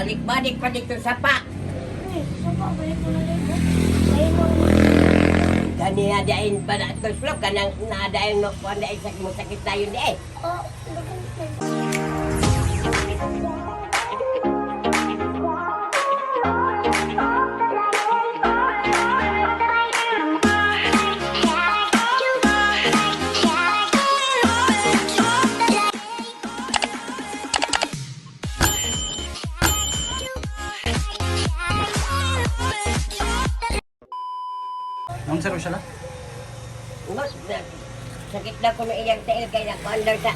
Balik-balik pa dito sa pa. Eh, sapa balik ko na dito. Ay mo. Ganiya dain pa na ito slok. Kanang naadayon mo kuan dain sa mo sakit tayo di eh. Oh, Nung sir siya la? Mas, na, sakit na ko na iyang tail kay na kuan daw sa.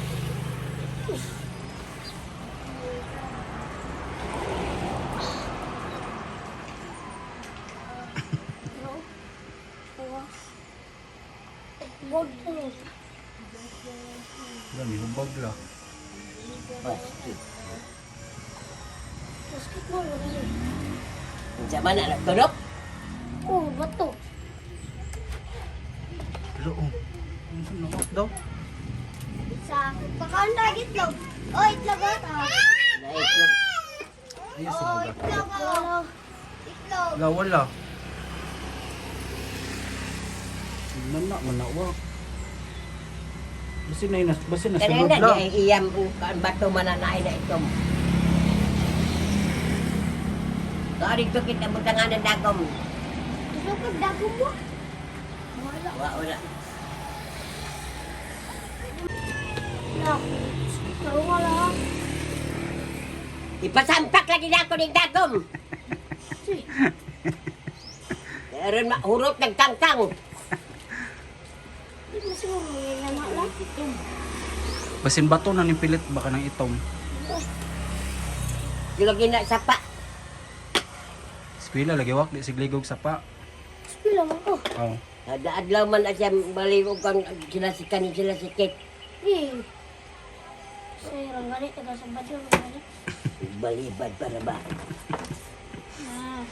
God to. Gani hubag la. Basket. Basketball lagi. Unsa man na nagtunok? Oh, bato. Lo. Oh. Unsa na daw? Sa pakaon na itlog. Oh, itlog ata. Naitlog. Ay sa Oh, mga. itlog. Oh. Itlog. La wala. Nana man na wa. Basin na inas, basin na Kanina sulod la. di ay iyam kuan bato man na naay na itom. Dari to kita butangan dagom. Gusto ko dagom mo. Wala. Wa wala. Na. Wala. Ipasampak lagi nako ning dagom. Si. Meron mahurot ng tangtang. Di mo siguro may lama lang. Basin bato na ning pilit baka nang itom. Lagi na sapa. Eskwela lagi wak di sigligog sapa. Pila man ko. Oh. Adlaw man na siya baliw kang sila si kanin sila si Kate. Eh. Sa gani taga sa badyo gani. Balibad para ba? Ah.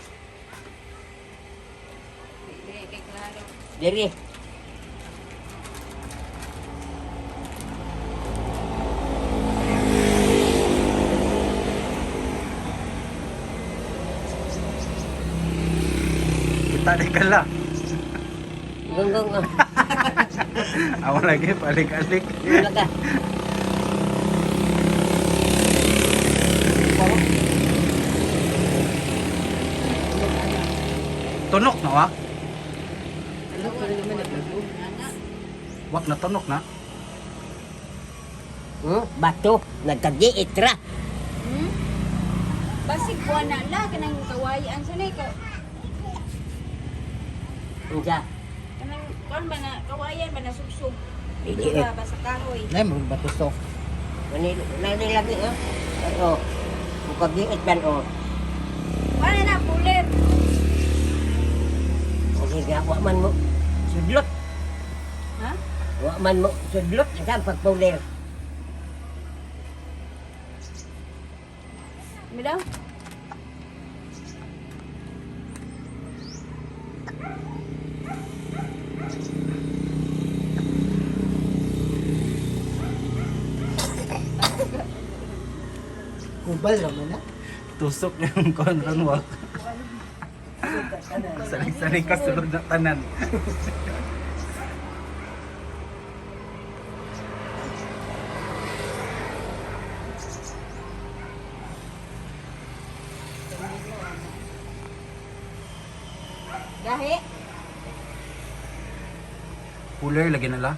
Diri. Kita di kala. Gonggong ah. Awa lagi palik-alik. Wala ka. Tunok na wa? Wak na tunok na. Bato nagkagiit ra. Hmm? Basig kuha na la kanang kawayan sa ni ka Unsa? kanang kuan ba na kawayan ba na sugsug. Dili. Diba ba sa kahoy. Nay, mo ba tusok? Manila nani lagi ah. Oo. Mukagiit man oh. Kuha na na pulir. Okay nga wa man mo sudlot. Ha? Wa man mo sudlot isang pagpulir. Ano daw? Kubal naman na. Tusok yung kon ron wak. Salig-salig ka sulod na tanan. Gahi. Cooler lagi na la.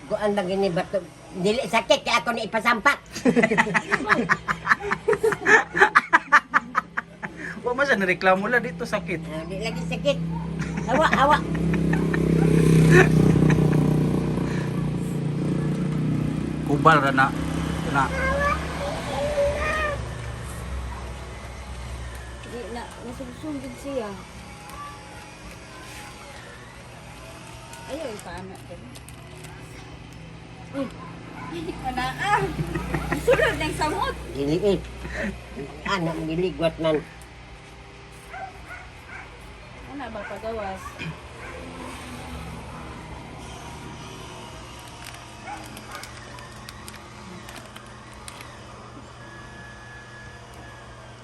Kuan lagi ni bato. Dili sakit kay ako ni ipasampak. Wa man siya nareklamo la dito sakit. Ah, di lagi sakit. Awa, awa. Kubal ra na. Na. Di na nasugsug gid siya. Ayaw ipaana din. Uy. Manaa. Sulod ng samot. Dili eh. Anak giligwat man. Ano ba pagawas?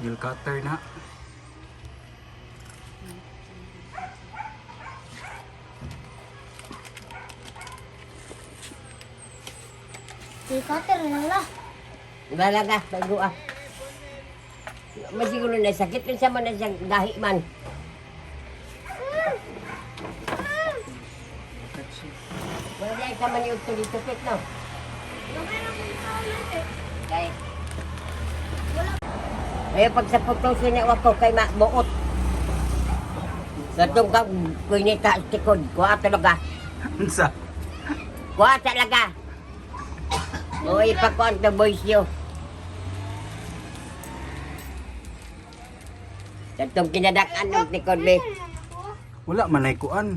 Nail cutter na. May cutter na lang la. Balaga, bago ah. Masiguro na sakit unsa man na siyang dahi man. Wala ka man yung tuloy-tupit, no? Gamay na kung toilet eh. Kay Ayaw pag sa putong sinawa ko kay mabuot. Katong kang kunita tikod, kuha talaga. Unsa? Kuha talaga. O ipakuan to boys yo. Katong kinadakan ng tikod be. Wala man ay kuan.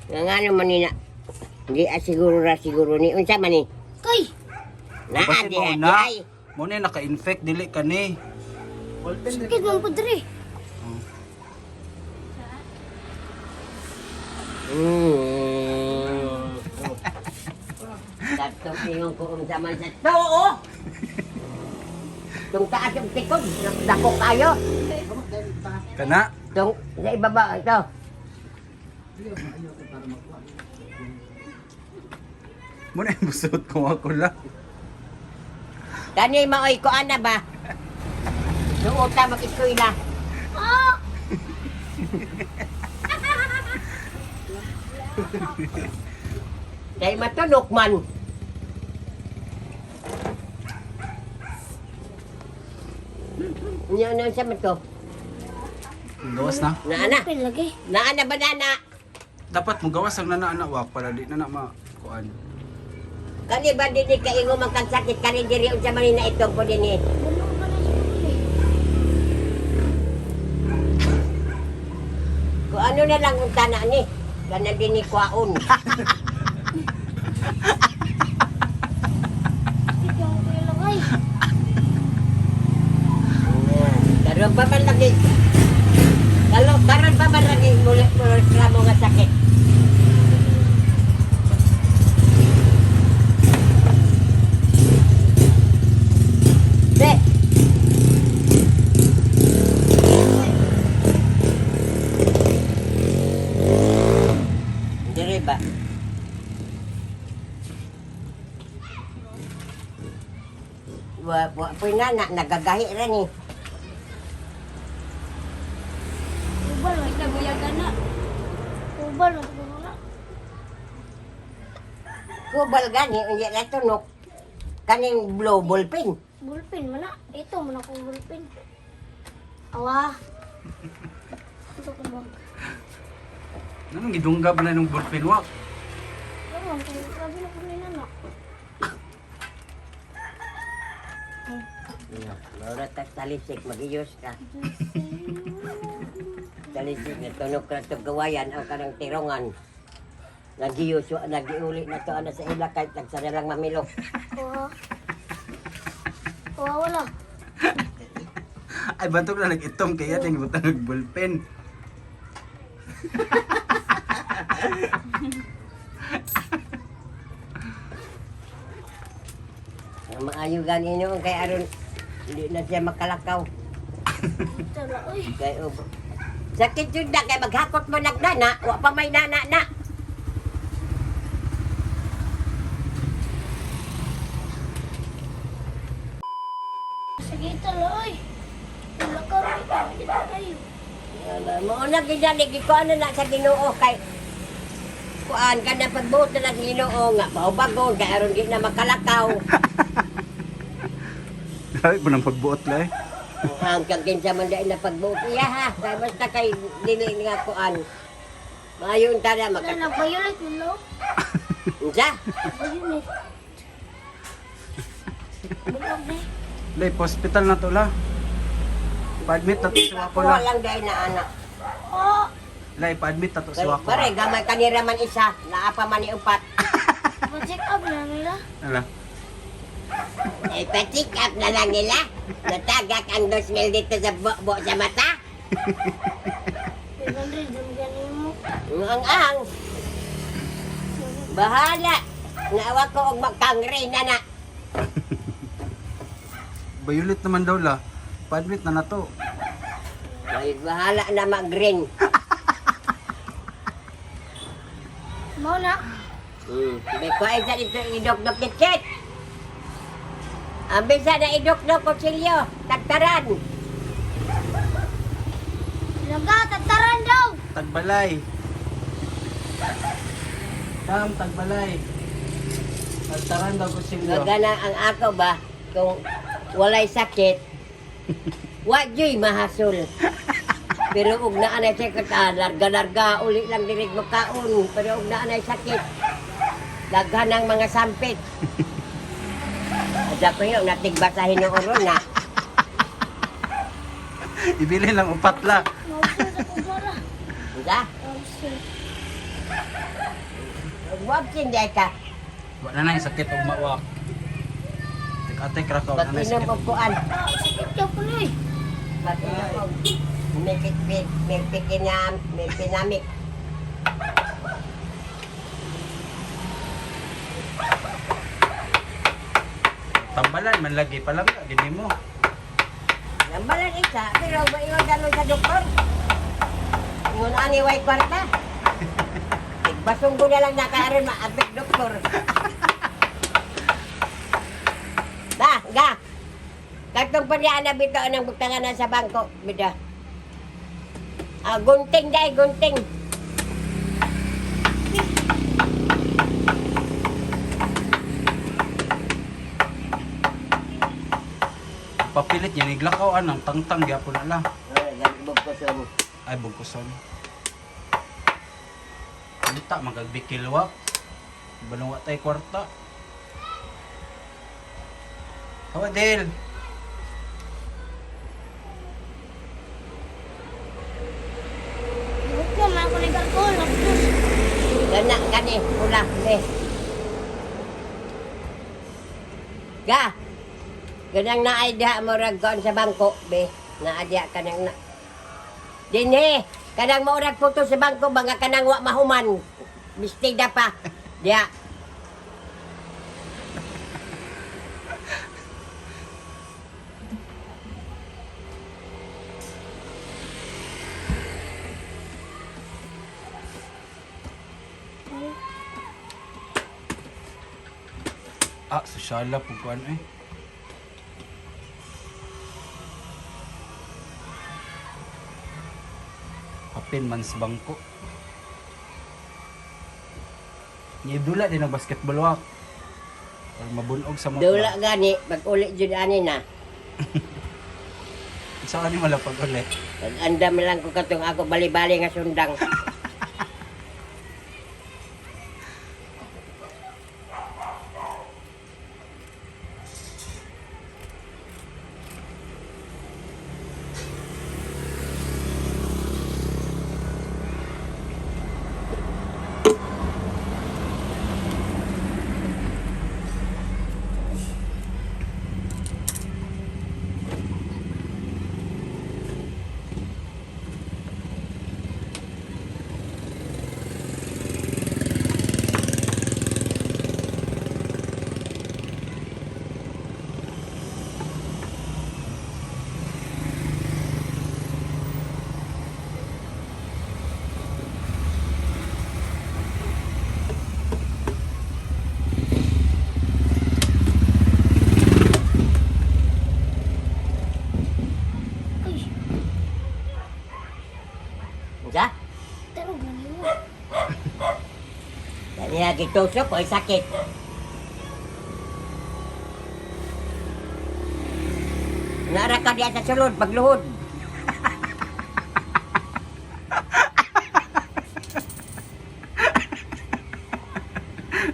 Nga nga naman ni na. Hindi ah, siguro ra siguro ni. Unsa man ni? Kay! Naa Basi di mao di na. ay. Mo ni naka-infect dili kani. Sakit man po diri. Katong ingon ko unsa man sa too. Tung taas ang tikod, dako kayo. Kana. Tung sa ibaba ito. Mo na yung busuot ko ako la. Kani maoy ko ana ba? Suota mag-eskwela. Ah! Kay matunok man. Unya ano sa man to? Gawas na. Naana. Pin lagi. Naana ba nana? Dapat mo gawas ang nana ana wak para di na na ma kuan. Kani ba dinhi kaingo man kang sakit kani diri unsa man ni na itong po dinhi. Bulo ka na siguro eh. Kung ano na lang unta na ni. Kana dinhi kwaon. Sakit yung kuya lagay. Karon pa man lagi. Kalo karon pa man lagi muli mo reklamo nga sakit. Be. Dire ba? Wa wa po na na nagagahi ra ni. Ubal man. Kita buyagan na. Ubal man siguro na. Kubal gani unya na tunok. Kaning blow ball pen. Bullpen man na. Ito man akong bullpen. Awa. Ito ko ba? Nanong gidunggab na nung ballpen wak. Ewan, kung grabe na kung nina na. Mura ta talisik magiyos ka. Talisik na tunok na to gawayan ang kanang tirongan. Nagiyos wa nagiuli na to ana sa ila kahit nagsara lang mamilok. Awa. Awa, wala. Ay bantog na nag-itom kaya ding butang og ballpen. Ang maayo gani noon kay aron hindi na siya makalakaw. Ito na, uy. Kay ubo. Sakit yun na kay maghakot mo nagdana, wa pa may nana na. Sige, ito na, uy. Wala ka, uy. Ito kayo. Mao na gidali ko ano na sa Ginoo kay kuan ka na pagbuot na lang sa Ginoo nga paubagon kay aron di na makalakaw. Grabe po ng pagbuot la eh. Ang kang kinsa man dai na pagbuot iya ha. Kay basta kay dili nga kuan. Maayon ta na Wala maka. na, violet mo, no? Unsa? Violet. Bulog eh. Lay, hospital na to la. Pa-admit na to si Wako Kuha la. lang dai na anak. Oh! Lay, pa-admit na to si Kay Wako. pare gamay kanira man isa, naa pa man ni upat. Pa-check up na nila. Ala. Eh, pa-check up na lang nila. Natagak ang 2,000 dito sa bo sa mata. 500, ang galing mo. Ang ang. Bahala. Naawa ko og magkangre na na. Violet naman daw la. Pa-admit na nato. May bahala na mag-green. Mao na. May kuha sa dito idok-dok kit. Ang bisa na idok-dok kutsilyo, tagtaran. Laga, tataran daw. Tagbalay. Tam, tagbalay. Tagtaran daw kutsilyo. Magana ang ako ba kung walay sakit, wa juy mahasol. Pero og naa nay sakit, ah, larga-larga uli lang diri makaon. Pero og naa nay sakit, daghan ang mga sampit. Ada ko yun, natigbasahin ng oro na. Ibili lang upat la. Mausin sa kumara. Diba? Mausin. Huwag sinday ka. Wala na yung sakit og mawak. Tek-atek ra ka, wala na yung Pag-inom sakit. og kuan. Ah, sakit ka pala eh. Pag-inom og may pinamik. Tambalan man lagi palangga gini mo. Lambalan isa, pero maingon dalon sa doktor. Ingon ani way kwarta. Igbasong ko na lang nakaaron maabik doktor. Ba, ga. Katong paryaan na bitaw ng buktangan sa bangko, bida. Ah, gunting dai, gunting. Papilit niya niglakaw anang tangtang gyapon na lang. Ay, bugkoson. Ay bugkoson. Unta magagbikilwak. Balong wa tay kwarta. Hawa Del. Buhok na, man ako ng alcohol. Nagdus. Gana, gani, pula, be. Ga. Ganang naay diha murag kuan sa bangko, be. Naa diha kanang na. Dinhi, kanang maurag puto sa bangko mga kanang wa mahuman. Mistida pa. Diha. Ah, sosyala pug kuan eh. Apin man sa bangko. Ni dula din ang basketball wak. Or mabunog sa mga. Dula gani, pag uli jud ani na. Sa ani wala pag uli. Pag andam lang ko katong ako bali-bali nga sundang. Uy, Unsa? tarog na mo. Dali lagi tusok oy sakit. Nara ka diya sa sulod pagluhod.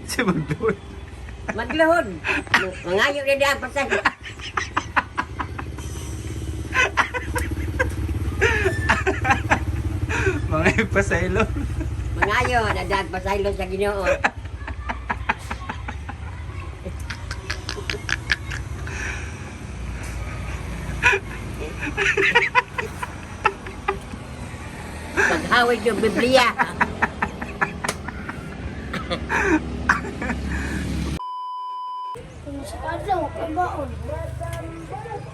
Si magdul. Magluhod. Mangayo na diya pasay. Mga ipasaylo. Mangayo na diya pasaylo sa Ginoo. Paghawid yung Biblia. Sa kadlaw, kay baon.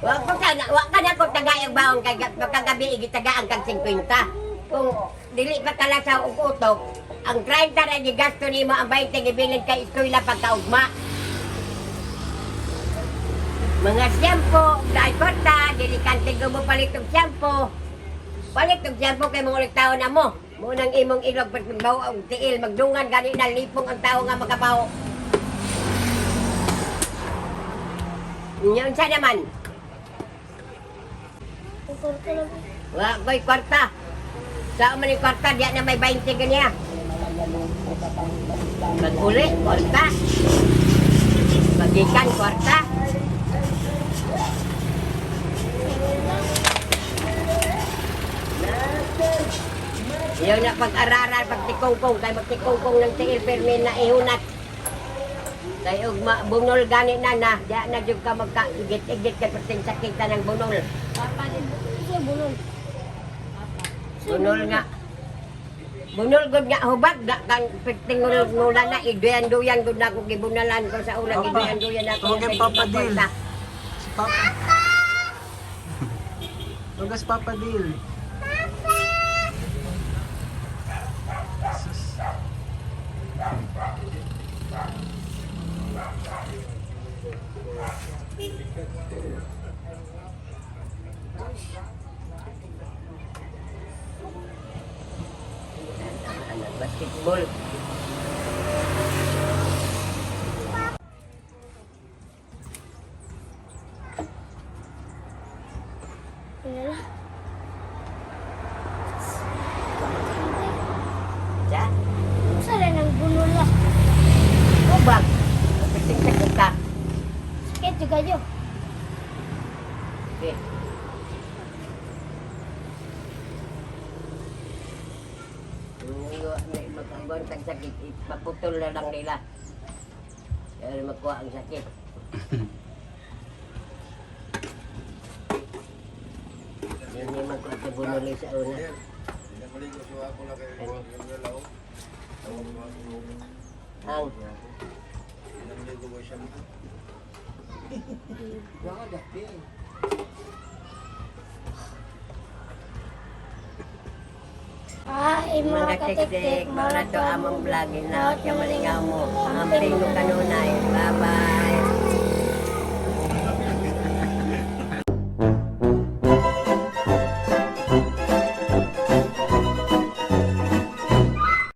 Wa ka na ko tagayang baon kay kagabi gitagaan kag 50. Kung dili pa kalasaw og utok, ang 30 ra gigasto nimo, ang 20 gibilin kay eskwela pagkaugma. Mga shampoo, dahil kwarta, dili kante mo palit og shampoo. Palit og shampoo kay mga ulit tao na mo. Munang imong ilog pag magbaw og tiil, magdungan gani na lipong ang tao nga makabaw. Unsa naman? Ang kwarta lang. Wa ko'y kwarta. Sa man yung kwarta, diya na may 20 ganyan. Pag-uli, kwarta. Pagikan, kwarta. Iyaw na pag-araral, pagtikongkong, kay magtikongkong ng tiil, permi na ihunat. Kay og bunol gani na na, diya na jud ka magka-igit-igit kay perting sakita ng bunol. Papa din. Sa bunol. Bunol nga. Bunol gud nga hubag da kang perting nula na iduyan-duyan gud na ako gibunalan ko sa una Papa, giduyan-duyan ako. tawagin Kay Papa Dil. kwarta. Si Papa. Tugas Papa Dil. Papa! Sus. Ano, basketball. Wala. Sa? Sa rin ang bunol lah. Hubag. Perting sakita. Sakit juga yo. Okay. Magkaroon tag sakit, ipaputol na lang nila. Kaya makuha ang sakit. Hindi magkuha sa bunuli sa una. Ano? Ang Ay, mga katiktik, mga to among vlog, hinaot ka malingaw mo. Ang mo kanunay. Bye-bye.